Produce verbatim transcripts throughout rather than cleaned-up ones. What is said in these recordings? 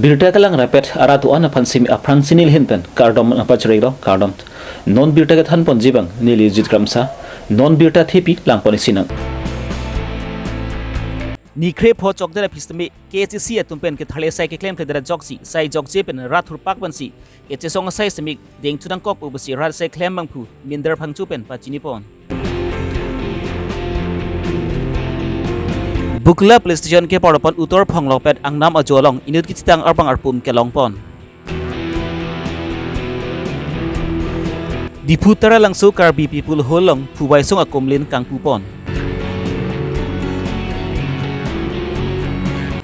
Birta kelang rapet arat do-an aphan simi aphrang si neli ahin pen kardom nangpachirilo, kardom. Non birta kethan ponji abang neli Jit Kramsa, non birta thepi lang pon-ik sinang. Nikrepho chokdet aphi simi K H A D C atum pen ketharli asai keklemkledet ajoksi sai jokje pen rat thurpak pensi kechesong asai simi dengthu nangkok pu pusi rat asai klem abangphu Minder Phangcho pen pachini pon. Bukla Police Station keparlo pen Uttor Phonglokpet Ingnam Ajo along inut kechitang arbang arpum kelong pon. Diphu Taralangso Karbi People Hall along phubai song akumlin kangpu pon.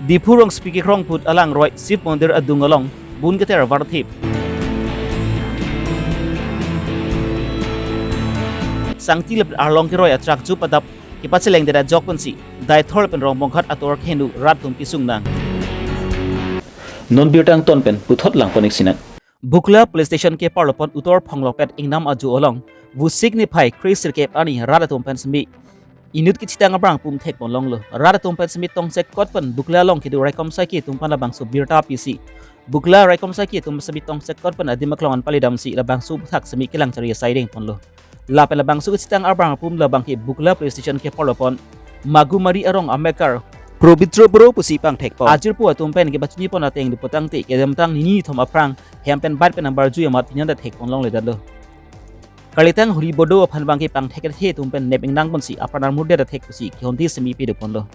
Diphu rongsopi kekrong phut alangroi Shiv Mondir adung along bun keter varthip. Sangti lapen arlong keroi atrak ju padap kepachelengdet ajok pensi Deithor pen Rongbonghat ator khenu rat atum kesung nang. Non birta angton pen puthot lang pon-ik sinang. Bukla Police Station keparlo pen Uttor Phonglokpet Ingnam Ajo along Vosik niphai kre sirkep arni rat atum pen simi inut kechitang arbang arpum thek pon longlo. Rat atum pen simi tongsekot pen Bukla along kedo raikom saiki atum aphan labangso birta pisi Bukla raikom saiki atum simi tongsekot pen adim aklong an palidamsi labangso aphuthak simi kelang chari asai deng ponlo. Lapen labangso kechitang arbang arpum labang ke Bukla Police Station keparlo pen Magumari arong amekar Probitro Boro pusi pangthek pon. Ajirpo atum pen kepachini pon ateng diputangte kedamtang nini thom aphrang hem pen bat pen ambarju amat pinan ta thek pon longledetlo. Kalitang Holi Bodo aphan abang ke pangthek kethe atum pen nep ingnang ponsi apran armur det athek pusi kehonti simi piduk ponlo.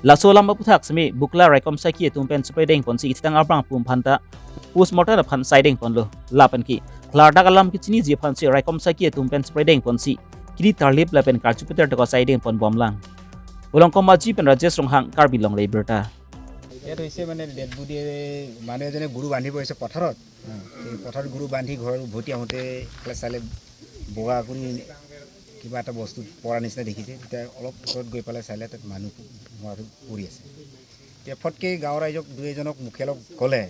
Laso alam aphuthak simi Bukla raikom saiki atum pen chepre deng ponsi kechitang arbang arpum aphanta postmortem aphan sai deng ponlo. Lapen ke klardak alam kechiniji aphansi raikom saiki atum pen chepre deng ponsi kiri tarlip lapen karju peter toko sai deng pon bomlang. Ulong komaji pen Rajesh Ronghang, Karbi Longle Birta. ইয়াত হৈছে মানে dead body, মানুহ এজনে গৰু বান্ধিব আহিছে পথাৰত। এই পথাৰত গৰু বান্ধি ঘৰ উভতি আহোঁতে এইফালে চালে বগা কৰি কিবা এটা বস্তু পৰা নিচিনা দেখিছে। তেতিয়া অলপ ওচৰত গৈ পেলাই চালে তাত মানুহ মৰাটো পৰি আছে। তেতিয়া ফটকৈ গাঁৱৰ ৰাইজক দুই এজনক মুখীয়ালক ক'লে,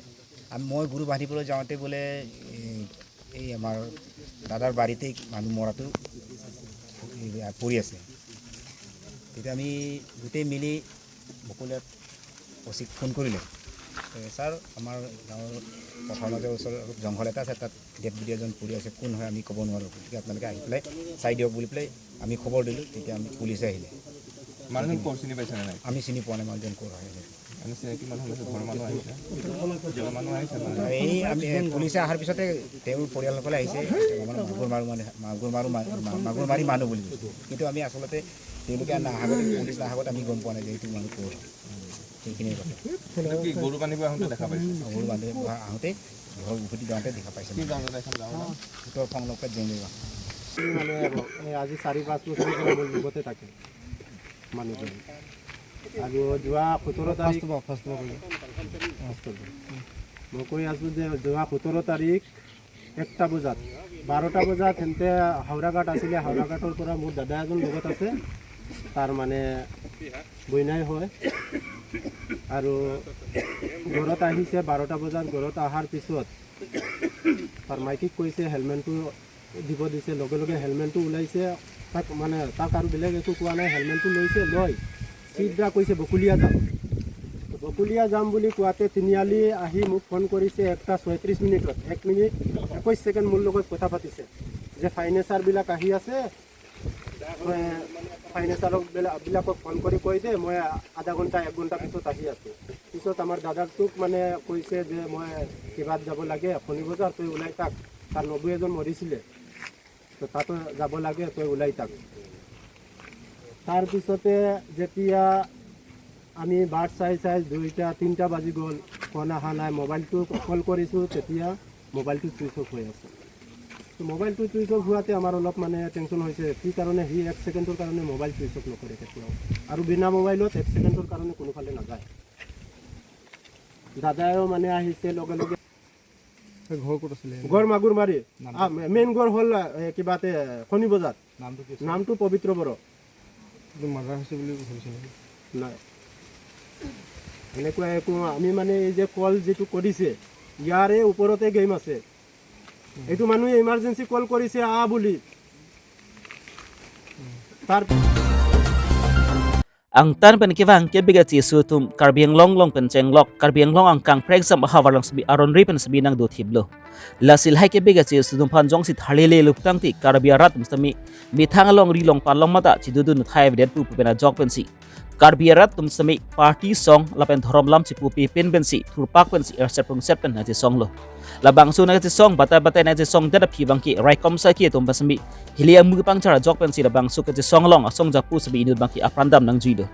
"আম-, মই গৰু বান্ধিবলৈ যাওঁতে বোলে এই, এই আমাৰ দাদাৰ বাৰীতে মানুহ মৰাটো পৰি আছে।" তেতিয়া আমি গোটেই মিলি বকুলীয়া অ' চিক ফোন কৰিলে। "এ, ছাৰ, আমাৰ গাঁৱৰ পথাৰৰ মাজৰ ওচৰত অলপ জংঘল এটা আছে, তাত ডেড বডি এজন পৰি আছে, কোন হয় আমি ক'ব নোৱাৰোঁ, গতিকে আপোনালোকে আহি পেলাই চাই দিয়ক" বুলি পেলাই আমি খবৰ দিলোঁ। তেতিয়া আমি পুলিচে আহিলে। মানুহজন ক'ৰ চিনি পাইছেনে নাই? আমি চিনি পোৱা নাই মানুহজন ক'ৰ হয়। মানে চিনাকি মানুহ আহিছে, ঘৰৰ মানুহ আহিছে? ঘৰৰ মানুহ আহিছে মানে? এই আমি, এ, পুলিচে অহাৰ পিছতে তেওঁৰ পৰিয়ালসকলে আহিছে। আমাৰ মাগুৰ মাৰো মানে, মাগুৰ মাৰো মা-, মা-, মাগুৰ মাৰি মানুহ বুলি কৈছে। কিন্তু আমি আচলতে তেওঁলোকে নাহাগতে, পুলিচ নাহাগতে আমি গম পোৱা নাই যে এইটো মানুহ ক'ৰ হয়। সেইখিনিয়ে কথা। এইটো কি গৰু বান্ধিব আহোঁতে দেখা পাইছে? গৰু বান্ধিব আহোঁতে ঘৰ উভতি যাওঁতে দেখা পাইছে। কি গাঁও দাদা, এইখন গাঁৱৰ নাম? উত্তৰ খংলকত জেংগৈ গাঁও। মানে এই আজি চাৰি পাঁচ বছৰৰ পৰা মোৰ লগতে থাকে মানুহজন। আৰু যোৱা সোতৰ তাৰিখ, ফাৰ্ষ্ট পৰা, ফাৰ্ষ্ট পৰা কৈ দিয়া। ফাৰ্ষ্ট পৰা। মই কৈ আছোঁ যে যোৱা সোতৰ তাৰিখ একটা বজাত, বাৰটা বজাত সিহঁতে হাওৰাঘাট আছিলে, হাওৰাঘাটৰ পৰা মোৰ দাদা এজন লগত আছে, তাৰ মানে বইনাই হয়। আৰু ঘৰত আহিছে বাৰটা বজাত, ঘৰত অহাৰ পিছত তাৰ মাইকীক কৈছে হেলমেটটো দিব দিছে, লগে লগে হেলমেটটো ওলাইছে, তাক মানে তাক আৰু বেলেগ একো কোৱা নাই, হেলমেটটো লৈছে, লৈ চিধা কৈছে বকুলীয়া যাম। বকুলীয়া যাম বুলি কোৱাতে তিনিআলি আহি মোক ফোন কৰিছে একটা ছয়ত্ৰিশ মিনিটত, এক মিনিট একৈশ ছেকেণ্ড মোৰ লগত কথা পাতিছে যে ফাইনেন্সাৰবিলাক আহি আছে, মই ফাইনেন্সাৰক বেলা-, বিলাকক ফোন কৰি কৈ দে, মই আধা ঘণ্টা, এক ঘণ্টা পিছত আহি আছোঁ। পিছত আমাৰ দাদাকটোক মানে কৈছে যে মই কিবাত যাব লাগে, শনি বজাৰ, তই ওলাই থাক, তাৰ নবৌ এজন মৰিছিলে, তো তাতো যাব লাগে, তই ওলাই থাক। তাৰপিছতে যেতিয়া আমি বাট চাই চাই দুইটা, তিনিটা বাজি গ'ল, ফোন অহা নাই, মোবাইলটো কল কৰিছোঁ, তেতিয়া মোবাইলটো ছুইচ অফ হৈ আছে। তো মোবাইলটো ছুইচ অফ হোৱাতে আমাৰ অলপ মানে টেনশ্যন হৈছে, কি কাৰণে সি এক ছেকেণ্ডৰ কাৰণে মোবাইল ছুইচ অফ নকৰে কেতিয়াও, আৰু বিনা মোবাইলত এক ছেকেণ্ডৰ কাৰণে কোনোফালে নাযায়। দাদাইও মানে আহিছে লগে লগে। এই ঘৰ ক'ত আছিলে? ঘৰ মাগুৰমাৰী। নামটো? আ, মে-, মেইন ঘৰ হ'ল, এ, কিবা এটা, খনি বজাৰ। নামটো কি আছিলে? নামটো পবিত্ৰ বড়ো। এইটো মাৰ্ডাৰ হৈছে বুলি ভাবিছে নেকি? নাই। এনেকুৱা একো, আমি মানে এই যে কল যিটো কৰিছে, ইয়াৰে ওপৰতে গেম আছে। এইটো মানুহে ইমাৰ্জেঞ্চি কল কৰিছে, "আহ" বুলি। তাৰ Angtan pen kevang kebek achesu atum Karbi Anglong along pen chenglok, Karbi Anglong angkang prek jam ahavar along semi aron ri pen semi nangdothiplo. Lasi lahai kebek achesu atum aphan jongsi tharlele luptangte Karbi arat atum semi methang alongri along palong mata chidudun thai avedet pu pen ajok pensi Karbi arat atum semi party song lapen dhorom lam chipupe pen pensi thurpak pensi erset prungset pen nangchesonglo. Labangso nangchesong batai batai nangchesongdet aphi abangke raikom saki atum pen semi hili amu kepangchar ajok pensi labangso kachesong along asong japu semi inut abangke apran dam nangjuilo.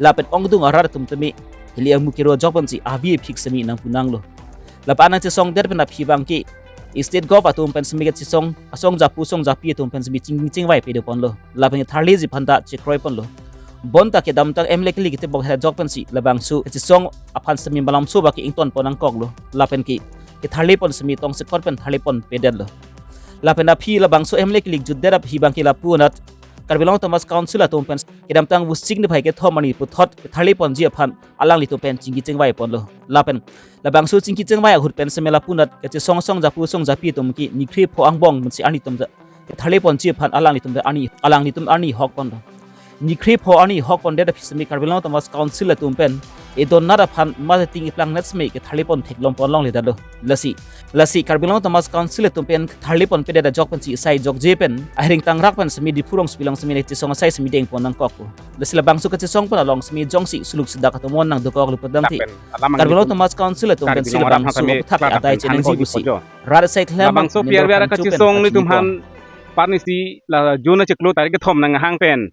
Lapen ongdung arat atum temi hili amu kero ajok pensi avi aphik semi nangpunanglo. Lapen nangchesongdet pen aphi abangke state gov atum pen semi kachesong asong japu song japi atum pen semi ching chingvai pedoponlo. Lapen tharleji aphanta chekroiponlo. Bonta kedamtang M L A kili ketebok hera ajok pensi labangso kachesong aphan semi malamso abangke ingtonpon nangkoklo. Lapen ke ketharlepon semi tongsekot pen tharlepon pedetlo. Lapen aphi labangso M L A kili jutdet aphi abangke lapu anat Karbi Anglong Autonomous Council atum pen kedamtang Vosik niphai kethom arni puthot ketharleponji aphan alanglitum pen chingki chingvaiponlo. Lapen labangso chingki chingvai ahut pen semi lapu anat kachesong song japu song japi atum ke nikre pho angbong pensi arnitum ta ketharleponji aphan alanglitum ta arni alanglitum arni hokponlo. Nikre pho arni hokpondet aphi semi Karbi Anglong Autonomous Council atum pen edon nat aphan mate ting iplang nat semi ketharlepon theklongpon longledetlo. Lasi lasi Karbi Anglong Autonomous Council atum pen tharlepon pedet ajok pensi sai jokje pen ahering tangrak pen semi Diphu rongsopi along semi nangchesong asai semi dengpon nangkokpo. Lasi labangso kachesong pen along semi jongsi suluk sedak atum on nangdokoklo putangte Lapen alam Karbi Anglong angli Autonomous Council atum Karbi pensi Anglong labangso arat athak athak adai atum chenengji thanko pusi. Ipo jo. Rat sai klemang Labangso member P R B R pangcho pen kachesong pachini litum pon. Han parnisi la June chiklo tarik kethom nanghang pen.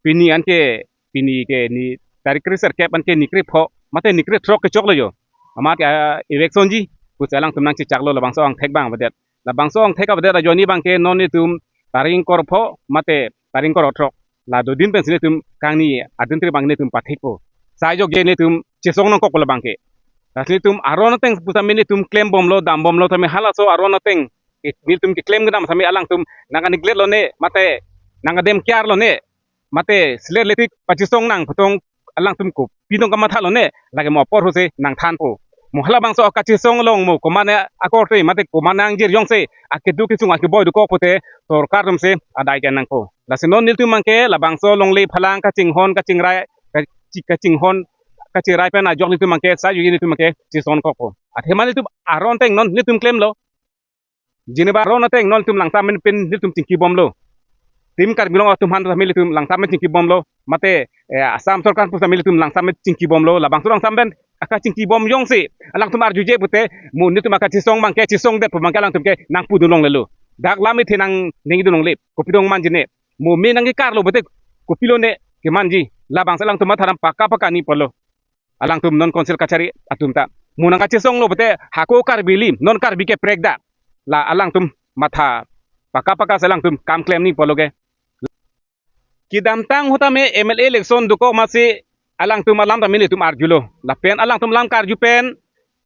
Pini anke pini ke ni tarik kre serkep anke nikre pho mate nikre throk kechoklo jo. Amat ke, ah, election ji pusi alangtum nangchechaklo labangso angthek abang avedet. Labangso angthek avedet ajoine abangke non netum tarik ingkoi pho mate tarik ingkoi throk. La dodin pensi netum kangni adin tri abang netum pathikpo. Sai jokje netum chesong nangkokpo labangke. Lasi netum aron ateng pusitame netum klembomlo dambomlo tame halaso aron ateng netum keklem kedam sami alangtum nang-aniglet lone mate nang-adem kiar lone mate slet letik pachesong nang putong alangtum ko pinong kamathalo ne lake mo apor hose nangthanpo. Mo halabangso akachesong along mo komatne akorte mate komatne angjir jongsi akeduk kesung akeboi dokok pute sorkar atumsi adai ken nangpo. Lasi non nelitum abangke labangso longle phalang kachinghon kachingrai kachi- kachinghon kachirai pen ajok nelitum abangke sai jokji nelitum abangke chesong kokpo. Athema nelitum aron ateng non nelitum klemlo. Jeneba aron ateng non nelitum langsam pen pen nelitum chingkibomlo. Tim Karbi Anglong atum aphan sami nelitum langsam pen chingkibomlo. Mate, eh, Assam sorkar pu sami nelitum langsam pen chingkibomlo. Labangso langsam pen akachingkibom jongsi alangtum arjuje pute mo nelitum akachesong abangke chesongdet pu abangke alangtum ke nangpudun longlelo. Dak lam ithe nang ningdun longle. Kopi dong manji ne. Mo me nangkekarlo pute kopilo ne kemanji. Labangso alangtum matha dam paka paka ni polo. Alangtum non council kachari atum ta. Mo nangkachesonglo pute hako Karbi alim, non Karbi ke prekda. La alangtum matha paka paka si alangtum kam klem ni polo ke. Kedamtang ahut tame M L A election dokok masi alangtum alam tame nelitum arjulo. Lapen alangtum alam karju pen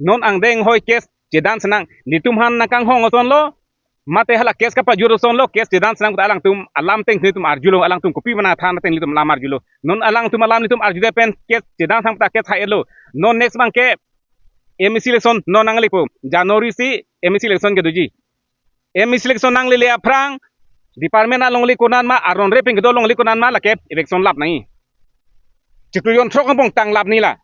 non angdeng hoi case chedan senang nelitum aphan nangkanghong asonlo. Mate hala case kapajut asonlo, case chedan senang pute alangtum alam ateng nelitum arjulo, alangtum kopi mana than ateng nelitum alam arjulo. Non alangtum alam nelitum arjudet pen case chedan senang pute case ha-etlo. Non next abangke M A C election non nanglepo. January si M A C election kedoji. M A C election nanglele aphrang department alongle konat ma aron re pen kedo alongle konat ma lake election lap nangji. Chiklo jon throk angbong tang lap ni la.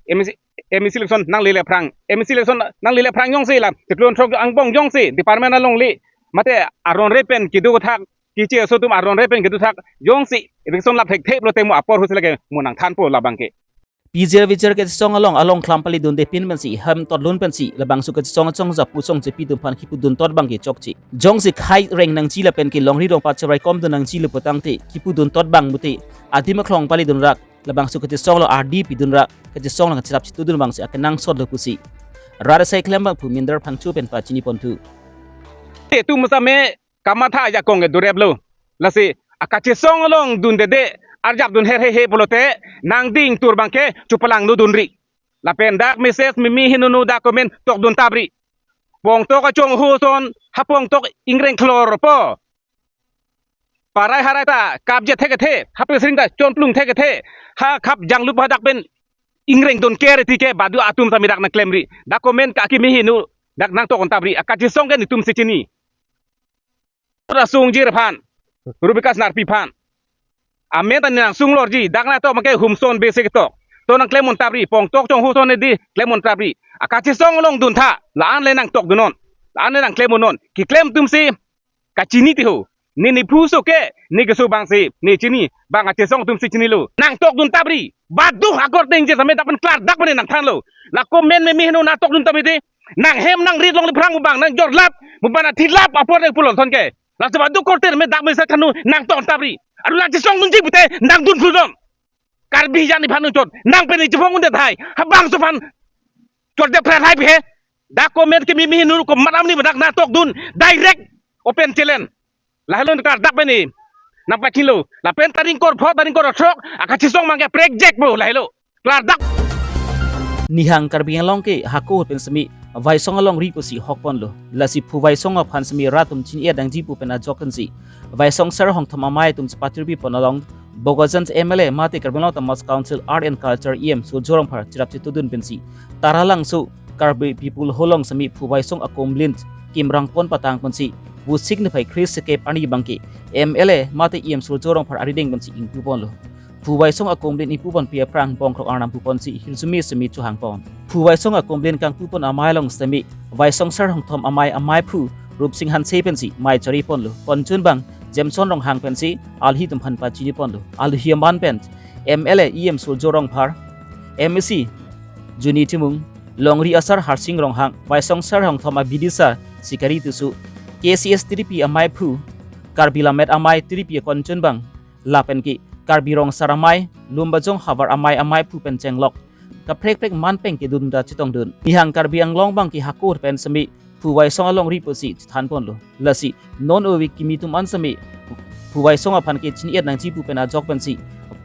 M A C, M A C election nanglele aphrang. M A C election nanglele aphrang jongsi la. Chiklo jon throk angbong jongsi department alongle mate aron re pen kedo thak keche aso atum aron re pen kedo thak jongsi election lap thekthep lote mo apor hose lake mo nangthanpo labangke. P J R V J R kachesong along along klam palidunde pin pensi hem totlun pensi labangso kachesong asong japu song japi atum aphan kipudun tot abangke chokche. Jongsi khai reng nangji lapen kelongri rongpat cherai komdun nangji le putangte kipudun tot abang mute adim aklong palidun rak labangso kachesong along ardi pidun rak kachesong along kachesap chitudun abangsi akenangsotlo pusi rat asai klembang pu Minder Phangcho pen pachini ponthu. Te tu masame kamatha ajakong ke dureplo. Lasi akachesong along dundede arjapdun her hehe pulote nangding tur abangke chupalangno dunri. Lapen dak message mimi hinunu dak comment tokdun tapri. Pongtok achong ho ason ha pongtok ingreng khlor po. Parai harai ta kapje thekethe, ha pesring ta chonplung thekethe, ha khap janglup hadak pen ingreng dun kere tike badu atum tame dak nangklemri. Dak comment ka kimi hinu dak nangtok tapri. Akachesong ke netumsi chini. Rasung jir aphan, Rubikas Narpi aphan. Amen ta nangsunglorji, dak nangtok abangke humson basic tok. To nangklem un tapri, pongtok chonghu son edi klem un tapri. Akachesong along duntha, la-an le nangtokdunnon. La-an le nangklemdunnon. Keklem atumsi kachini ti ho. Ne nephu so ke, ne keso abangsi ne chini, bang achesong atumsi chinilo. Nangtokdun tapri. Badu akorte ningje tame dak pen klardak pen nangthanlo. La komat meme heno nangtokdun tapri te. Nanghem nangrit longle aphrang mubang nangjorlap, mubang athilap apor nangpulo thon ke. Laso badu akorte me dak mesa thanu nangtokdun tapri. Aru nangchesongdunji pute nangdun phulon. Karbi jani phan chot. Nang pen ichipong unde thai. Habangso aphan chot de phra thai he. Dak komat kememe heno komat amni dak nangtokdun. Direct open challenge. Lahelo klardak pen nangpachilo. Lapen tarik ingkoi pho, tarik ingkoi throk, akachesong abangke prekjak po lahelo. Klardak. Nihang Karbi Anglong ke hako pen semi Vaisong alongri pusi hokponlo. Lasi Phu Vaisong aphan semi rat atum chini-et nangji pu pen ajok pensi Vaisong Ser Hongthom Amei atum chepatirpi pon along Bokajan M L A mate Karbi Anglong Autonomous Council Art and Culture E M Surjya Rongphar cherap chetudun pensi Taralangso Karbi People Hall along semi Phu Vaisong akumlin kimrang pon patang pensi Vosik niphai kre-sekep arni abangke M L A mate E M Surjya Rongphar arideng pensi ingpu ponlo. Phu Vaisong akumlin ingpu ponpi aphrang bongkrok arnam pu ponsi hirjume semi chohang pon. Phu Vaisong akumlin kangpu pon amei along semi Vaisong Ser Hongthom Amei ameiphu Rupsing Hanse pensi mei chari ponlo. Ponchun abang Jameson Ronghang pensi alhi atum aphan pachini ponlo. Alhi aman pen M L A E M Surjya Rongphar, M A C Juni Timung, Longri Asar Harsing Ronghang, Vaisong Ser Hongthom abidisar Sikari Tisso, K C S tiripi ameiphu, Karbi Lammet Amei tiripi akonchun abang, lapen ke Karbi Rong Asar Amei, Lumbajong Havar Amei ameiphu pen chenglok kaprek prek man pen kedun ta chetongdun. Nihang Karbi Anglong abangke hako pen semi Phu Vaisong alongri pusi chethan ponlo. Lasi non ove kimi atum an semi Phu Vaisong aphan ke chini-et nangji pu pen ajok pensi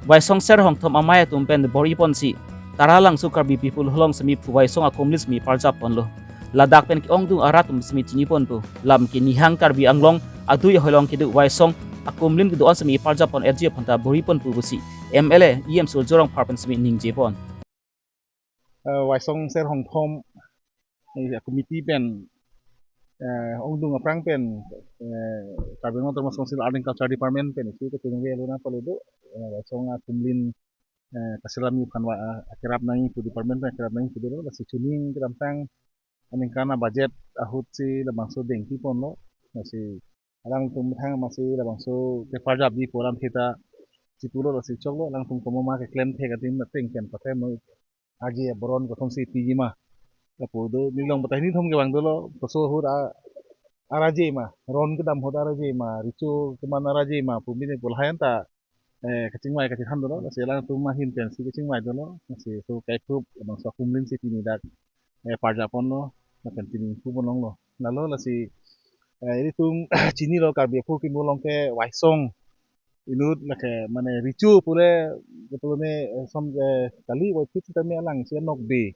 Vaisong Ser Hongthom Amei atum pen bor-i ponsi Taralangso Karbi People Hall along semi Phu Vaisong akumlin semi parjap ponlo. Ladak pen ke-ongdung arat atum semi chini ponpo. Lam ke Nihang Karbi Anglong adui ahoi along kedo Vaisong akumlin kedo-an semi parjap pon-etji aphan ta bor-i ponpo pusi M L A E M Surjya Rongphar pen semi ningje pon. Eh, Vaisong Ser Hongthom, eh, committee pen, eh, ongdung aphrang pen, eh, Karbi Anglong Autonomous Council Art and Culture Department pen isi kachingri alo nangpaledo, eh, Vaisong akumlin, eh, kaselamji aphan va, ah, akerap nangji pu department pen akerap nangji pu dolo, lasi chuning kedamtang aningkan abudget ahutsi labangso dengpi ponlo, lasi alangtum methang amatsi labangso keparjapji pu alamthe ta chipulo, lasi choklo, alangtum komat ma keklem thek adim ateng pen pathemno, aji aboron kothom si piji ma. Lapu do, nilong batai nithom kevang dolo, koso ahut a, araje ma, ron kedam ahut araje ma, recho keman araje ma pu mene pu lahai anta, eh, kachingvai kachethan dolo, lasi alangtum ahin pensi kachingvai dolo, lasi so kaikhup labangso akumlin si pini dak, eh, parjap ponlo, lapen pini ingpu pon longlo. Lalo lasi, eh, ilitum chinilo Karbi aphu kimo along ke Vaisong inut lake mane recho pule, pule ne, eh, som, eh, kali Vaisong sitame alangsi anokbe.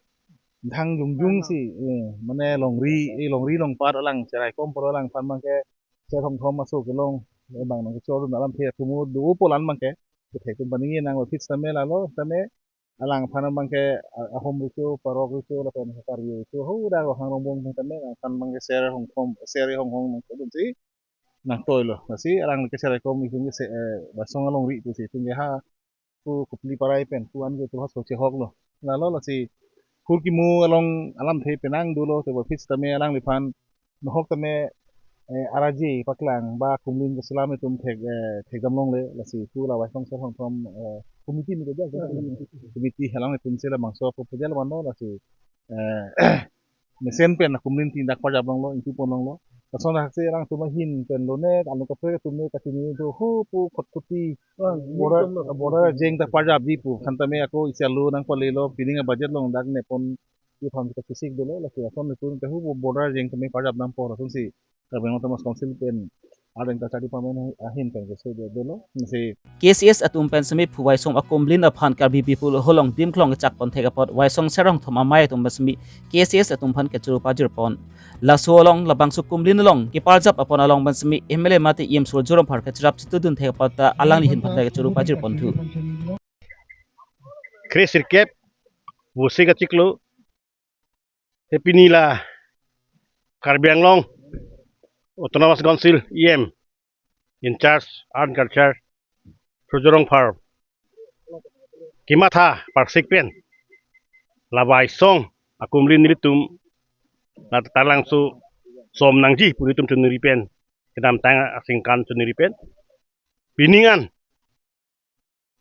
Thang jongjong si, eh, mane longri, eh, longri longpat alang cheraikom poro alangphan abangke Ser Hongthom aso kelong, eh, bang nangkechordun alamthe atum do pulan abangke. Kethek atum paningje nang office tame lalo tame alangphan abangke, ah, ahom recho, parok recho, lapen Karbi recho, ho dak Ronghang Rongbong tame alangphan abangke Ser Hongthom, Ser Honghong nangkordunsi nangtoilo. Lasi alang ke cheraikom itum ke se, eh, Vaisong alongri pusi itum ke ha pu Kupli Parai pen pu an ke pu ha so chehoklo. Lalo lasi hur kimo along alamthe penang dolo, tebol office tame alangliphan nohok tame, eh, araje paklang ba akumlin keselam atum thek, eh, thekdam longle, lasi pu la Vaisong Ser Hongthom, eh, committee ni keja, committee alanglitum si labangso proposal vanlo, lasi, eh, mesen pen akumlin tin dak parjap longlo, ingpu pon longlo. Lason ahaksi alangtum ahin pen lone, along kaprek atum ne kachini do ho pu khotkhoti, border, border ajeng ta parjapji pu. Khan tame ako isi alo nangpalelo, pining abudget along dak nepon iphan kachesik dolo, lasi lason netum te ho border ajeng tame parjap nangpo, lasonsi Karbi Anglong Autonomous Council pen Art and Culture Department ahin pen keso dolo, lasi K C S atum pen semi Phu Vaisong akumlin aphan Karbi People Hall along dimklong kechak pon thek apot Vaisong Ser Hongthom Amei atum pen semi K C S atum aphan kechoro pajir pon. Laso along labangso akumlin along keparjap apon along pen semi M L A mate E M Surjya Rongphar kecherap chetudun thek apot ta alangli ahin aphan ta kechoro pajir ponthu. Kre-sirkep, Vosik achiklo, he pini la Karbi Anglong Autonomous Council E M in charge Art and Culture Surjya Rongphar kematha parsik pen la Vaisong akumlin nelitum la Taralangso som nangji pu nelitum choningri pen, kedamtang aningkan choningri pen, pining an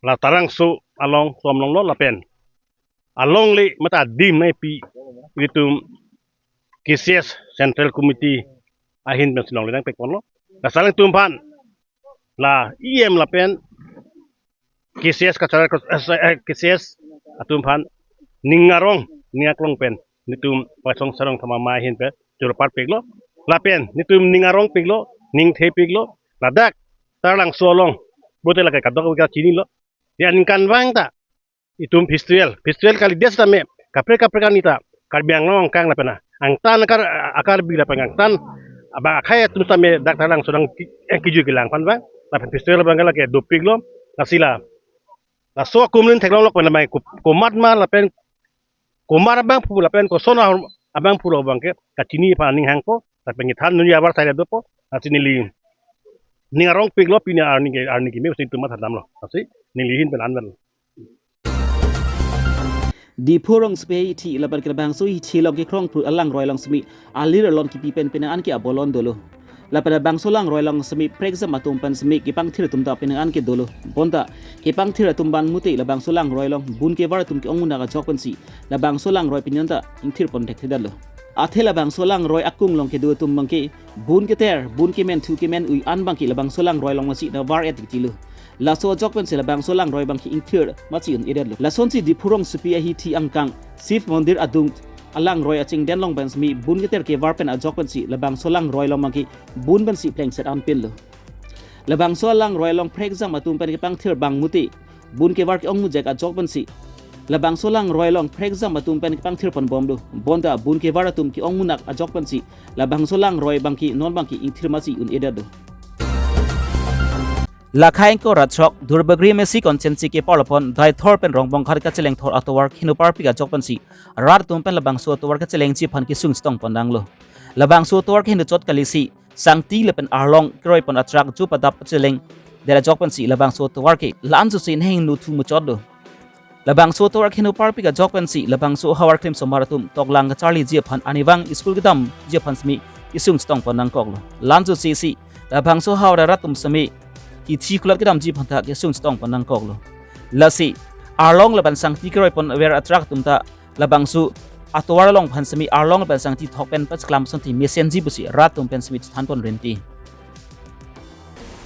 la Taralangso along som longlo lapen alongle mate adim nangpi nelitum K C S Central Committee ahin pensi longle nangpekponlo. Lasi alangtum aphan la E M lapen K C S kachara, eh, K C S atum aphan ning arong ning aklong pen nelitum Vaisong Sarong Thamama ahin pen choro parpiklo. Lapen nelitum ning arongpiklo, ning thepiklo. Ladak Taralangso along bote lake kadokave kachinilo. Aningkanvang ta itum festival, festival kalidet sitame kaprek kaprek arni ta Karbi Anglong angkang lapen angtan akar, akar bi lapen angtan abang akhei atum sitame dak Taralangso nangki-, eh, kiju kelang aphan vang. Lapen festival abang lake dopiklo. Lasi la laso akumlin theklonglok pen amei ko-, komat ma lapen komat abangphu lapen koson abangphu lo abangke kachini aphan aning hangpo. Lapen kethan nunji abar sai dopo. Lasi neli ning arongpiklo, pini arni ke, arni keme usi tumat hadamlo. Lasi neli ahin pen anvel. Diphu rongsopi ahithi lapen ke labangso ahithi along kekrong phru alangroi along semi alir alon kipi pen penang an ke abolon dolo. Lapen labangso alangroi along semi prekjam atum pen semi kepangthir atum ta penang an ke dolo. Bonta kepangthir atum bang mute labangso alangroi along bun kevar atum ke-ong munak ajok pensi labangso alangroi pini an ta ingthir pon thekthedetlo. Athe labangso alangroi akung along kedo atum abangke bun keter, bun kemen thu kemen ui an abangke labangso alangroi along masi navar-et titilo. Laso ajok pensi labangso alangroi abangke ingthir masi un-edetlo. Lasonsi Diphu rongsopi ahithi angkang Shiv Mandir adung alangroi achingden along pen semi bun keter kevar pen ajok pensi labangso alangroi along abangke bun pensi plengset anpinlo. Labangso alangroi along prekjam atum pen kepangthir bang mute bun kevar ke-ong mujek ajok pensi labangso alangroi along prekjam atum pen kepangthir ponbomlo. Bonta bun kevar atum ke-ong munak ajok pensi labangso alangroi abangke non abangke ingthir masi un-edetlo. Lakhai ingkoi ra throk Duarbagori M A C constituency keparlopon Deithor pen Rongbonghat kachelengthor atovar kheno parpik ajok pensi rat atum pen labangso atovar kachelengji aphan kesung chetong pon nanglo. Labangso atovar kheno chot kalisi sangti lapen arlong keroipon atrak jupadap pachelengdet ajok pensi labangso atovar ke la-an sose nehingno thu muchotlo. Labangso atovar kheno parpik ajok pensi labangso ahavar klim somar atum toklang kacharliji aphan arnivang school kedamji aphan semi kesung chetong pon nangkoklo. La-an sose si labangso ahavar arat atum semi kithi kulat kedamji aphan ta kesung chetong pon nangkoklo. Lasi arlong lapen sangti keroipon ver atrak atum ta labangso atovar along aphan semi arlong lapen sangti thok pen pacheklam asonsi mesenji pusi rat atum pen semi chethan pon rinti.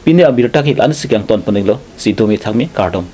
Pini abirta ke la-ansi kangton pon iklo, si domi thangmi kardom.